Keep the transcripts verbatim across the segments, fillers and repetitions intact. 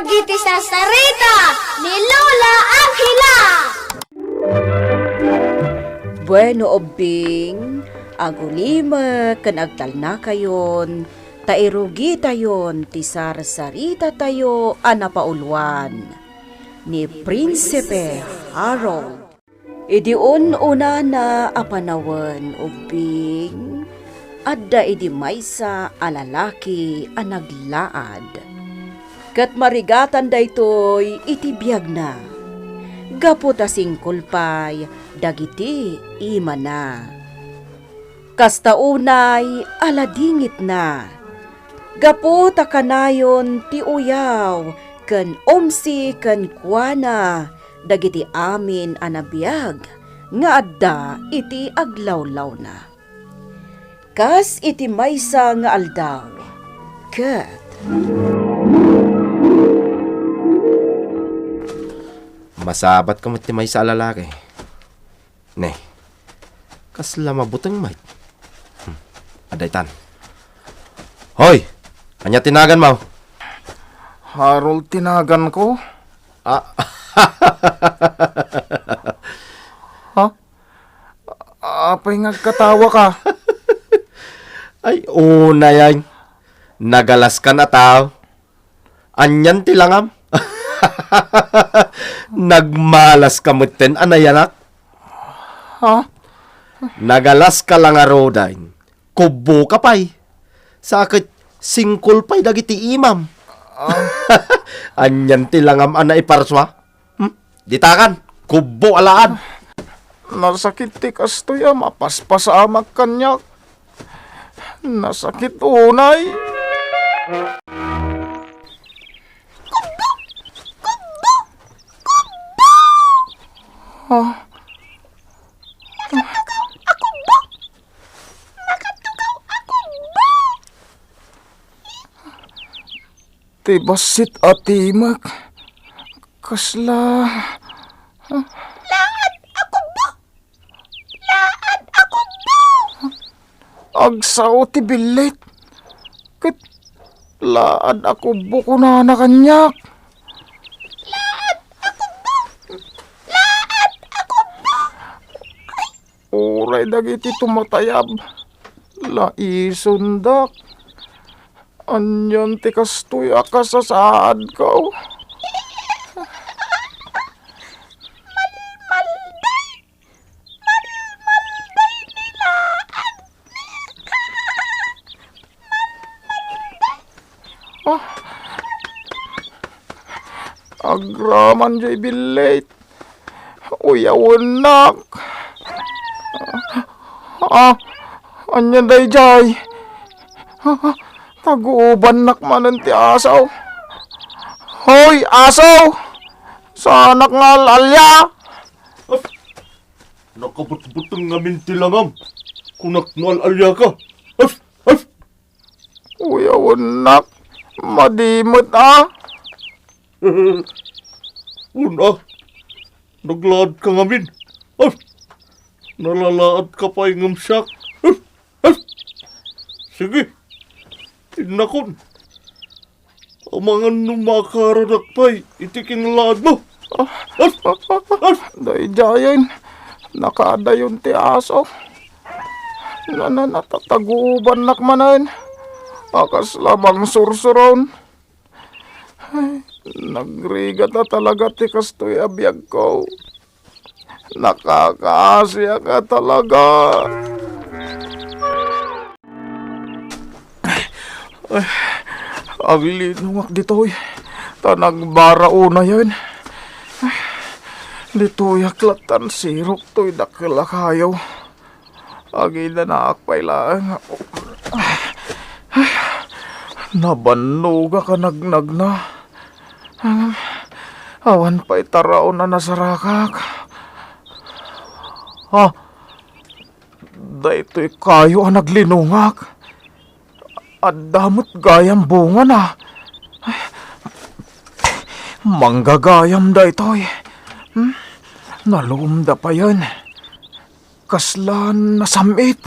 Iti sarsarita ni Lola Angela. Bueno, ubbing, agulimek ken agtalnakayon ta irugitayon ti sarsaritatayo a napauluan ni Prinsipe Harold. Idi un-unana a panawen, ubbing, adda idi maysa a lalaki a naglaad. Ket marigatan daytoy iti biagna, gapu ta singkol pay dagiti imana. Kasta unay a ladingitna, gapu ta kanayon ti uyaw ken umsi kenkuana dagiti amin a nabiag nga adda iti aglawlawna. Kas iti maysa nga aldaw, ket masabat ka met ti maysa a lalaki. Ne, kasla mabuteng met. Hmm. Adda itan. Hoy! Ania ti naganmo? Harold ti naganko. Ah. Ha? Apay nga agkatawaka? Ay, unay. Nagalaskan a tao. Anian ti langam? Nagmalaska metten a nayanak? Ha? Nagalaska la ngaruden. Kubboka pay. Sa ket singkol pay dagiti imam. Ah. Anian ti langam a naiparsua? Hmm? Ditakan, kubbo alaad. Nasakit ti kastoy a mapaspasamak kaniak. Nasakit unay. Kubbo! Kubbo! Kubbo! Ah. Nakatugaw a kubbo! Nakatugaw a kubbo! Ti bassit a timek. Kasla. Laad a kubbo! Laad a kubbo! Agsao ti billit. Ket laad a kubbo kunana kaniak. Laad a kubbo! Laad a kubbo! Ay, uray dagiti tumatayab, laisondak. Anian ti kastoy a kasasaadko? Malmalday! Malmalday ni laad! Malmalday! Ah. Agraman jay billit. Uyawennak. Ah, ania dayjay? Ah, tagubannak manen ti aso. Hoy, aso! Saanak nga al-alia? As! Nakabutbuteng ngamin ti langam. Kunak no al-aliaka. As! As! Uyawennak, madi met a. Una, naglaadka ngamin. As! Nalalaadka pay ngem siak. As! As! Sige, innakon. Amangan no makaradak pay iti kinalaadmo. Ah, ah, ah, ah. Daydiayen, nakaadayon ti aso. Nananatatagubannak manen. A kasla mangsursuron. Ay, nagrigat a talaga ti kastoy a biagko. Nakakaasiak a talaga. Ay, aglinongak ditoy, ta nagbara unayen. Ay, ditoyak lattan sirok toy dakkel a kayo. Agidanaak pay laeng. Nabannogak a nagnagna. Awan pay taraon a nasarakak. Ah, daytoy kayo a naglinongak. Adda met gayam bungana. Manggagayam daytoy. Hmm? Nalumda payen. Kasla nasam-it.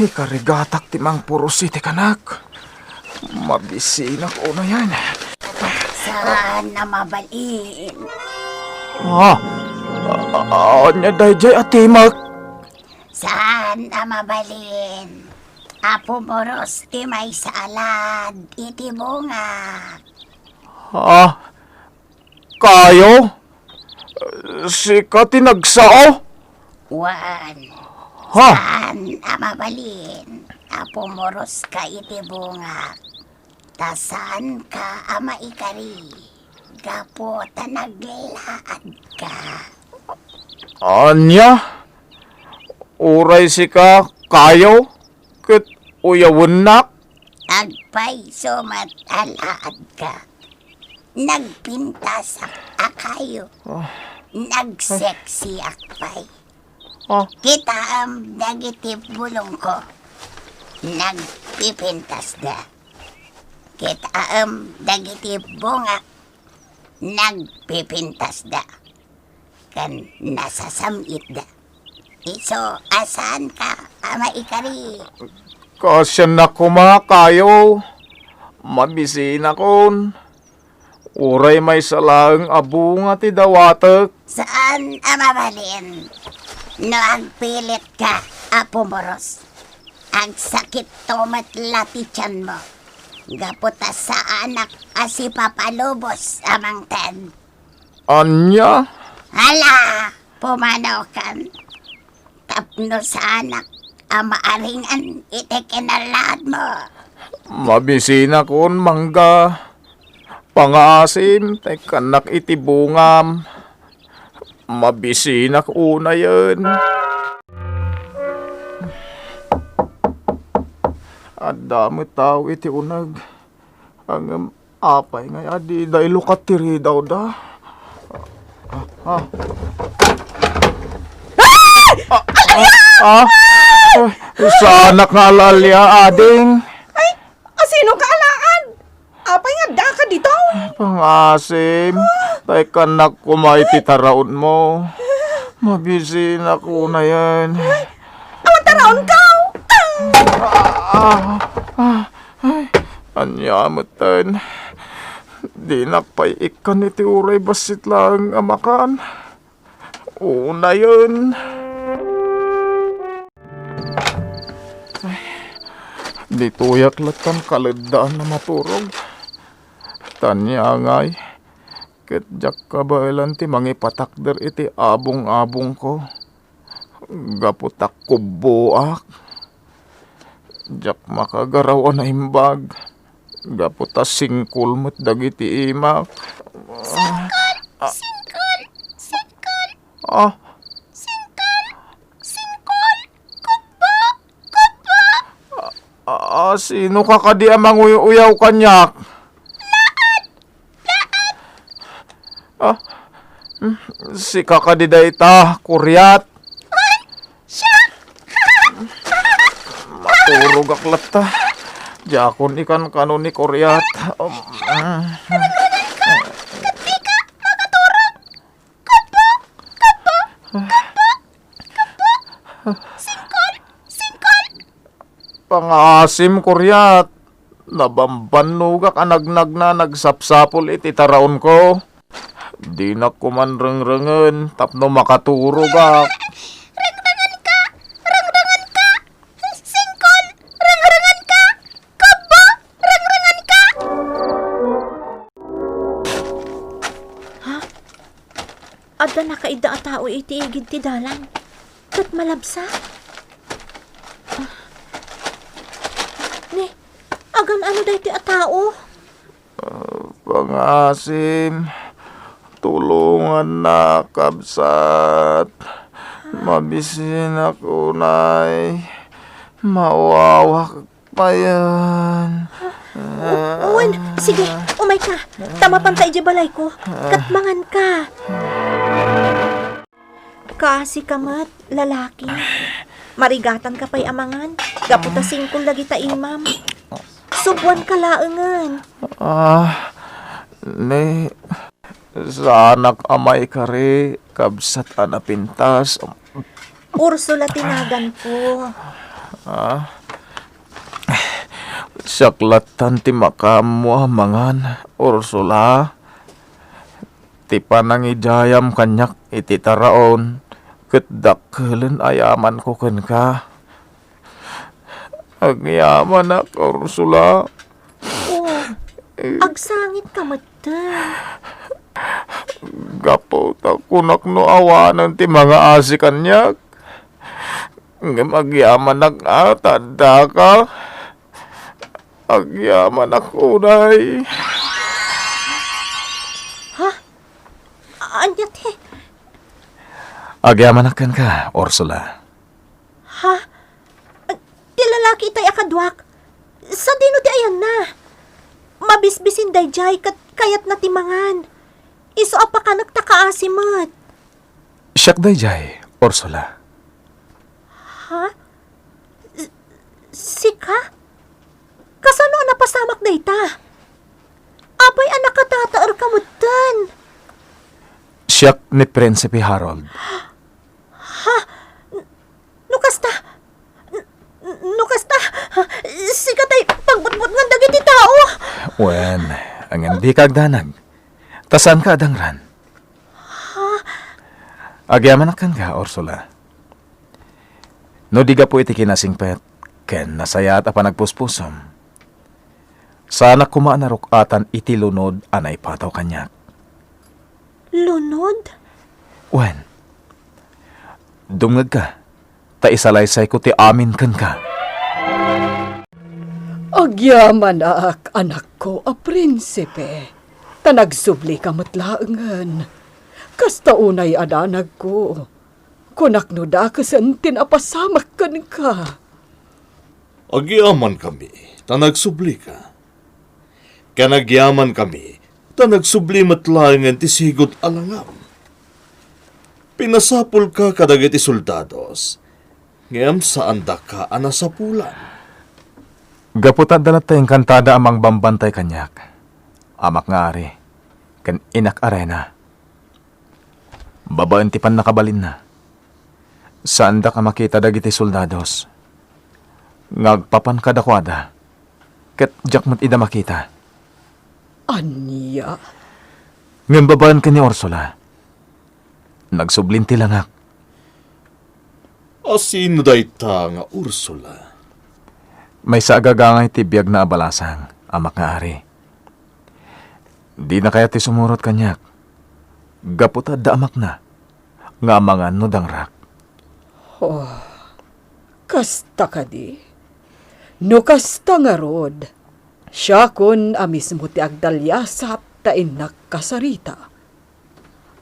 Ikarigatak ti mangpuros iti kanak. Mabisinak unayen. Saan a mabalin. Ha? A-, a-, ania daydiay a timek? Saan a mabalin. Apo Moros ti maysa a laad iti bungak. Ha? Kayo? Sika ti nagsao? Wen. Ha? Saan a mabalin a pumuroska iti bungak, ta saanka a maikari gapu ta naglaadka. Ania? Uray sika kayo ket uyawennak? Agpayso met a laadka. Nagpintasak a kayo. Ah. Nagseksiak pay. Ah. Kitaem dagiti bulongko. Nagpipintasda. Kitaem dagiti bungak. Nagpipintasda. Ken nasasam-itda. Isu a saanka a maikari. Kaasiannak koma kayo. Mabisinakon. Uray maysa laeng a bunga ti dawatek. Saan a mabalin. No agpilitka a pumuros, agsakitto met la ti tianmo. Gapu ta saanak a sipapalubos a mangted. Ania? Ala, pumanaw kan tapno saanak a maaringan iti kinalaadmo. Mabisinakon, Mangga. Pangaasim, ta ikkannak iti bungam. Mabisinak unayen. Adda met tao iti uneg. Ngem apay ngay a dida ilukat ti ridawda? Ah. Ah, ah, ah, saanak nga al-alia, ading. Ay, asino ka alaad? Apay nga adda ka dito? Pangaasim, ta ikkannak koma iti taraonmo. Mabisinak unayen. Awan taraon ka! Ah, ah, ay, ania metten. Dinak pay ikkan iti uray bassit laeng a makan. Unayen. Ay, ditoyak lattan kaleddaan a maturog. Taniangay, ket diak kabaelan ti mangipatakder iti abung-abungko. Gapu ta kubboak. Diak makagaraw a naimbag. Gapu ta singkol met dagiti imak. Singkol! Ah. Singkol! Singkol! Ah. Singkol! Singkol! Kubbo! Kubbo! Ah, ah, sino ka kadi a manguy-uyaw kaniak? Laad! Laad! Ah, hmm, sika kadi dayta, Kuriat? Ay, siak! Maturogak latta. Diakon ikankano ni Kuriat. Um, Kadika makaturog! Kubbo! Kubbo! Kubbo! Kubbo! Singkol! Singkol! Pangaasim, Kuriat. Nabambannogak a nagnagna nagsapsapul iti taraonko. Dinak koman rengrengen tapno makaturogak. Rengrengenka! Rengrengenka! Singkol! Rengrengenka! Kubbo! Rengrengenka! Ha? Adda nakaidda a tao iti igid ti dalan, ket malabsa. Ni, agan-ano daytoy a tao? Ah, pangaasim, tulongannak, kabsat. Mabisinak unay. Mawawak payen. O-, wen, sige, umayka. Ta mapanta idiay balayko. Ket manganka. Kaasika met, lalaki. Marigatanka pay a mangan. Gapu ta singkol dagita imam. Subuanka laengen. Ah, ni, saanak a maikari, kabsat a napintas. Ursula ti naganko. Ah, siak lattan ti makaammo a mangan, Ursula. ti panangidayam kaniak iti taraon, ket dakkelen a yamanko kenka. Agyamanak, Ursula. Oh, agsangitka metten. Gapu ta kunak no awanen ti mangaasi kaniak, ngem agyamanak a ta addaka. Agyamanak unay. Ha? Ania ti? Agyamanak kenka, Ursula. Ha? Ti lalaki itay a kaduak? Sadino ti ayanna? Mabisbisin daydiay ket kayatna ti mangan. Isu a pakanek ta kaasi met. Siak daydiay, Ursula. Ha? S-, sika? Kasano a napasamak dayta? Apay a nakatataerka metten? Siak ni Prinsipe Harold. Ha? N-, no kasta, n-, no kasta, sika tay pagbutbutngan dagiti tao? Wen, ngem dika agdanag. Ta saanka a dangran. Ha? Agyamanak kenka, Ursula. No di gapu iti kinasingpet ken nasayaat a panagpuspusom, saanak koma a naruk-atan iti lunod a naipataw kaniak. Lunod? Wen, dumngegka, ta isalaysayko ti amin kenka. Agyamanak, anakko a prinsipe, ta nagsublika met laengen. Kasta unay a danagko, kunak no dakesen ti napasamak kenka. Agyamankami ta nagsublika. Ken agyamankami ta nagsubli met laengen ti sigud a langam. Pinasapulka kadagiti soldados, ngem saandaka a nasapulan. Gapu ta adda latta inkantada a mangbambantay kaniak, amak nga ari, ken inak a reyna. Babaen ti pannakabalinna, saandak a makita dagiti soldados nga agpapan kadakuada, ket diak met ida makita. Ania? Ngem babaen ken ni Ursula, nagsublin ti langak. A sino dayta nga Ursula? Maysa a gagangay ti biagna a balasang, amak nga ari. Dina kayat ti sumurot kaniak, gapu ta adda amakna nga amangan no dangrak. Oh, kasta kadi? No kasta ngarud, siakon a mismo ti agdaliasap ta innak kasarita.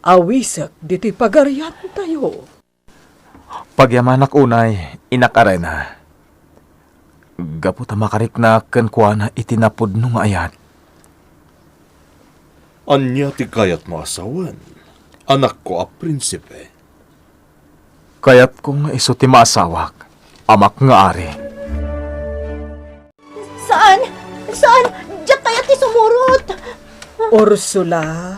Awisek ditoy pagariantayo. Pagyamanak unay, inak a reyna, gapu ta makariknak kenkuana iti napudno nga ayat. Ania ti kayatmo a sawen, anakko a prinsipe? Kayatko nga isu ti maasawak, amak nga ari. Saan! Saan! Diak kayat ti sumurot! Ursula,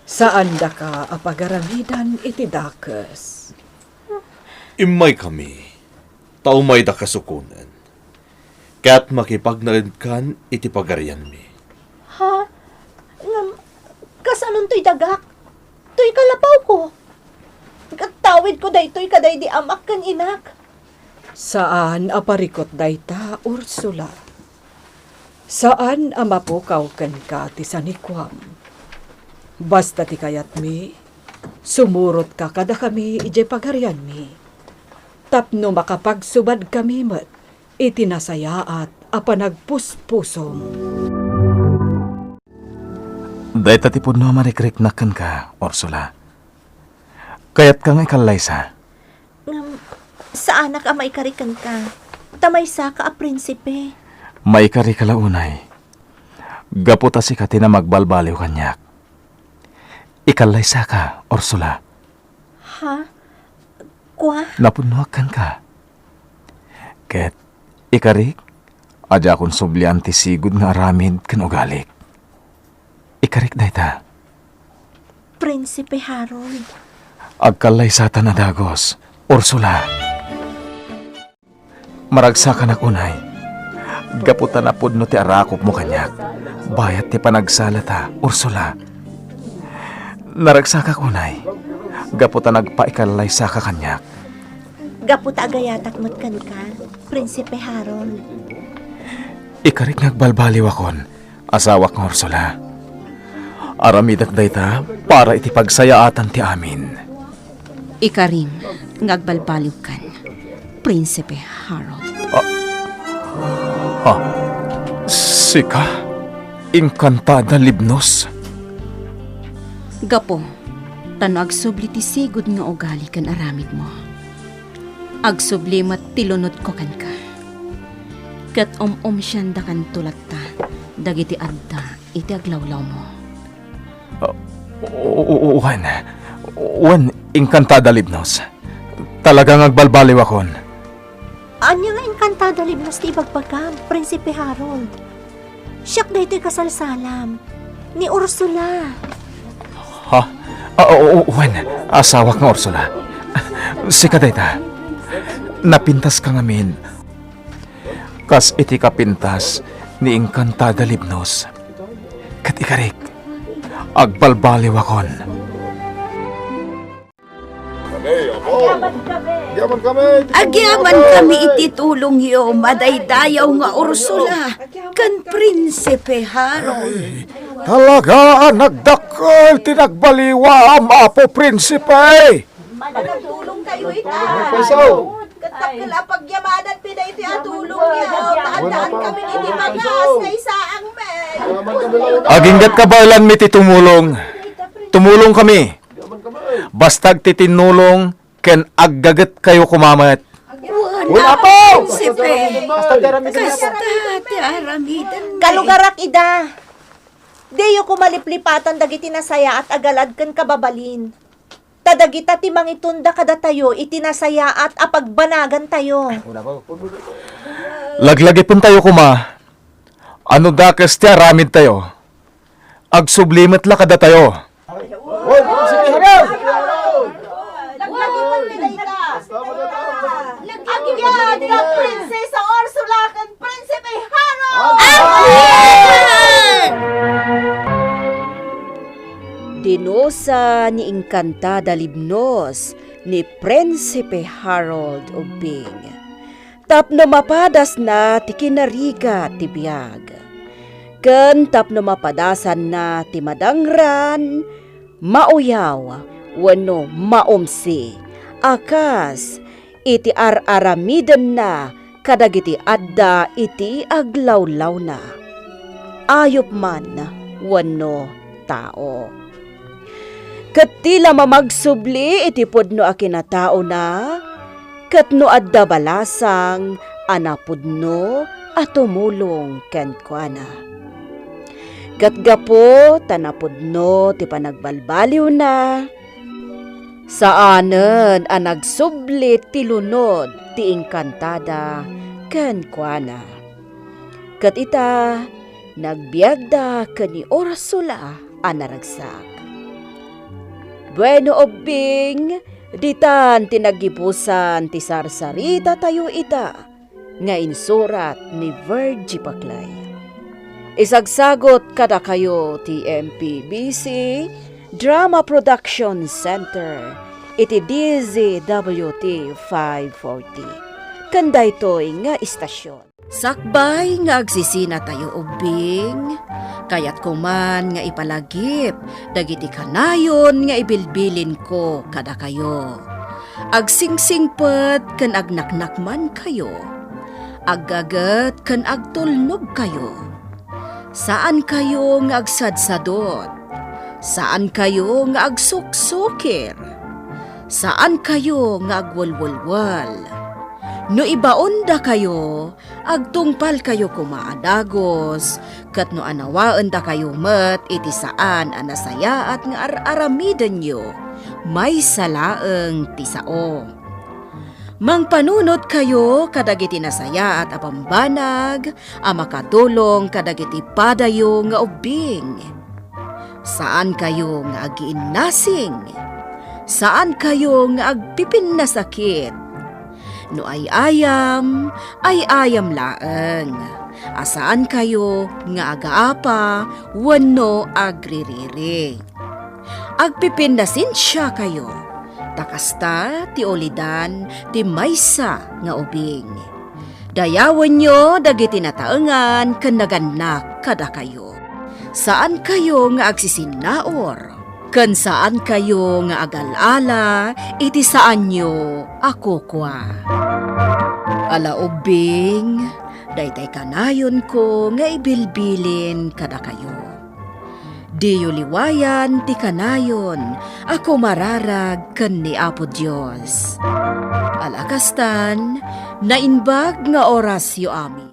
saandaka a pagaramidan iti dakes. Immaykami, ta umayda kasukonen, ket makipagnaedkan iti pagarianmi. Ha? Ngem, kasanontoy dagak? Toy kalapawko. Agtawidko daytoy kadaydi amak ken inak. Saan a parikut dayta, Ursula. Saan a mapukaw kenka ti sanikuam. Basta ti kayatmi, sumurotka kadakami idiay pagarianmi, tapno makapagsubadkami met iti nasayaat a panagpuspusom. Dayta ti pudno a marikriknak kenka, Ursula. Kayatka nga ikallaysa? Ngem, saanak a maikari kenka, ta maysaka a prinsipe. Maikarika la unay, gapu ta sika ti namagbalbaliw kaniak. Ikallaysaka, Ursula. Ha? Kua? Napudnoak kenka. Ket ikarik a diakon sublian ti sigud nga aramid ken ugalik. Ikarik dayta. Prinsipe Harold. Agkallaysatan a dagus, Ursula. Maragsakanak unay, gapu ta napudno ti arakopmo kaniak, bayat ti panagsalata, Ursula. Naragsakak unay, gapu ta nagpaikallaysaka kaniak. Gapu ta agayatak met kenka, Prinsipe Harold. Ikarik nga agbalbaliwakon, asawak nga Ursula. Aramidek dayta para iti pagsayaatan ti amin. Ikarim nga agbalbaliwkan, Prinsipe Harold. Ah, ah, sika? Inkantada Libnos? Gapu, ta no agsubli ti sigud nga ugali ken aramidmo, agsubli met ti lunodko kenka. Ket um-umsiandakanto latta dagiti adda iti aglawlawmo. Ah, u-, u-, u-, wen, wen, Inkantada Libnos. Talaga nga agbalbaliwakon. Ania nga Inkantada Libnos ti ibagbagam, Prinsipe Harold? Siak daytoy kasalsalam, ni Ursula. Ha? Ah, u-, u-, wen, asawak nga Ursula. Sika dayta. Napintaska ngamin. Kas iti kapintas ni Inkantada Libnos. Ket ikarik, agbalbaliwakon. Kami, opo. Agyaman kami. Agyaman kami iti tulongyo, madaydayaw nga Ursula, ken Prinsipe Harold. Ay, talaga a nagdakkel ti nagbaliwam, Apo Prinsipe. Managtulong tayo ita. Paisaw. Ket dakkel a pagyamanan pay daytoy a tulongyo. Taandaan kami iti bagas nga isaang men. Aginggat kabaelanmi ti tumulong. Tumulong kami. Basta agtitinnulong ken aggagetkayo koma met. Wen, Apo! Prinsipe. Kasta ti aramiden. Kalugarak ida. Diyo koma liplipatan dagiti nasayaat a galad ken kababalin. Ta dagita ti mangitunda kadatayo iti nasayaat a pagbanagantayo. Laglagipentayo koma. Ano dakes ti aramidtayo? Agsubli met la kadatayo. Laglagipenta dayta. Agyaman nga Prinsesa Ursula ken Prinsipe Harold! Amen! Dinusa ni Inkantada Libnos ni Prinsipe Harold Ugbing tapno mapadasna ti kinarigat ti biag, ken tapno mapadasanna ti madangran, mauyaw, wenno maumsi a kas iti ar-aramidenna kadagiti adda iti aglawlawna, ayup man wenno tao. Ket ti la mamagsubli iti pudno a kinataona, ket no adda balasang a napudno a tumulong kenkuana. Ket gapu ta napudno ti panagbalbaliwna, saanen a nagsubli ti lunod ti Inkantada kenkuana. Ket ita, nagbiagda ken ni Ursula a naragsak. Bueno, Ubbing, ditan ti naggibusan ti sarsaritatayo ita nga insurat ni Virgie Paclay. Isagsagut kadakayo ti M P B C Drama Production Center iti D Z W T five forty. Ken daytoy nga istasion. Sakbay nga agsisinatayo, Ubbing, kayatko man nga ipalagip dagiti kanayon nga ibilbilinko kadakayo. Agsingsingpet ken agnaknakmankayo. Aggaget ken agtulnogkayo. Saankayo nga agsadsadot. Saankayo nga agsuksukir. Saankayo nga agwelwelwel. No ibaondakayo, agtungpalkayo koma a dagus, ket no anawaendakayo met iti saan a nasayaat nga ar-aramidenyo, maysa laeng ti sao. Mangpanunotkayo kadagiti nasayaat a bambanag a makatulong kadagiti padayo nga ubbing. Saankayo nga agiinnasing. Saankayo nga agpipinnasakit. No ay-ayam, ay-ayam laeng. A saankayo nga agaapa wenno agririri. agpipinnasensiakayo, ta kasta ti ulidan ti maysa nga ubing. Dayawenyo dagiti nataengan ken nagannak kadakayo. Saankayo nga agsisinnaur, ken saankayo nga agal-ala iti saanyo a kukua. Ala ubbing, daytay kanayonko nga ibilbilin kadakayo. Diyo liwayan ti kanayon a kumararag ken ni Apo Dios. Ala kastan, naimbag nga orasyo amin.